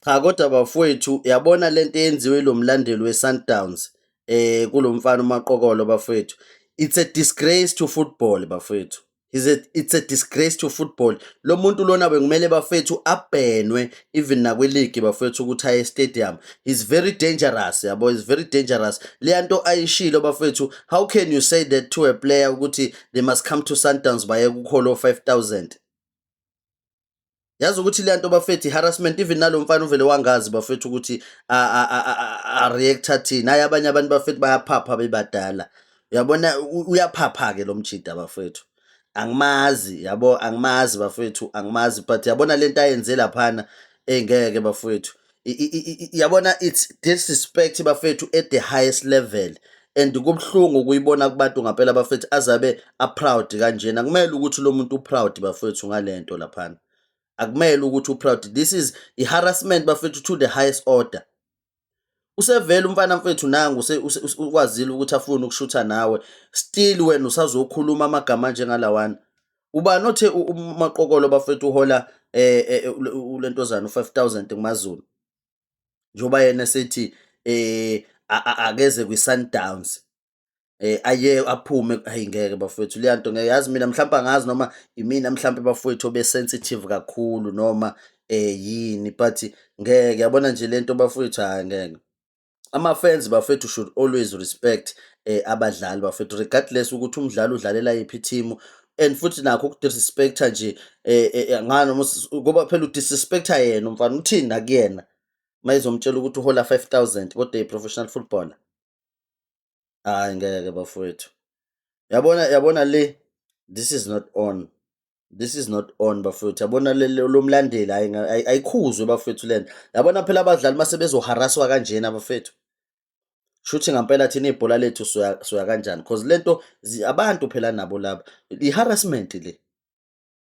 Cha, kodwa bafowethu, yabona lento eyenziwe lo mlandeli we-Sundowns kulo mfana uMaqokolo bafowethu. It's a disgrace to football, bafowethu. It's a disgrace to football. Lo muntu lona bekumele, bafethu, abhenwe even nakwiligi, bafethu, ukuthi aye stadium. He's very dangerous, yabo, he's very dangerous. Leya nto ayishilo, bafethu, how can you say that to a player ukuthi they must come to Sundowns baye kukholo 5000? Yazi ukuthi le nto, bafethu, harassment. Even nalo mfana uvele wangazi, bafethu, ukuthi a react athini. Hayi, abanye abantu, bafethu, bayaphapha bebadala, uyabona. Uyaphapha ke lo mjida, bafethu. Angimazi, yabo, angimazi, bafethu, angimazi, but yabona lento ayenze laphana, engeke, bafethu. Yabona, it's disrespect, bafethu, at the highest level, and kubuhlungu ukuyibona kubantu ngampela, bafethu, azabe a-proud kanjena. Kumele ukuthi lo muntu u-proud, bafethu, ngalento laphana. Akumele ukuthi u-proud. This is i-harassment, bafethu, to the highest order. Usevele umfana, mfethu, nangu ukwazile ukuthi afune ukushutha nawe, still wena usazokhuluma amagama anjengalawana. Ubani othe uMaqokolo, bafethu, uhola ulentozana u5000 kuMaZulu, njengoba yena sethi akeze kwi-Sundowns, aye aphume? Hayi, ngeke, bafowethu, leya nto ngeke. Yazi mina mhlawumbe angazi noma imina mhlawumbe, bafowethu, obe sensitive kakhulu noma yini, but ngeke, yabona nje lento, bafowethu, hayi, ngeke. Ama-fans, bafethu, should always respect abadlali, bafethu, regardless ukuthi umdlali udlalela yiphi team. And futhi nakho ukudisrespecta nje ngani noma ngoba phela udisrespecta yena umfana. Uthini nakuyena mayezomtshela ukuthi uhola 5000 kodwa i-professional footballer? Hayi, ngeke, bafowethu, yabona, yabona le, this is not on, this is not on, bafowethu. Yabona lo mlandeli, hayi, ayikhuzwe, bafowethu, lento. Yabona phela abadlali mase bezoharaswa kanjena, bafethu, shuthi ngampela thina ibhola lethu soya soya kanjani? Because lento abantu phela nabo laba, i-harassment le.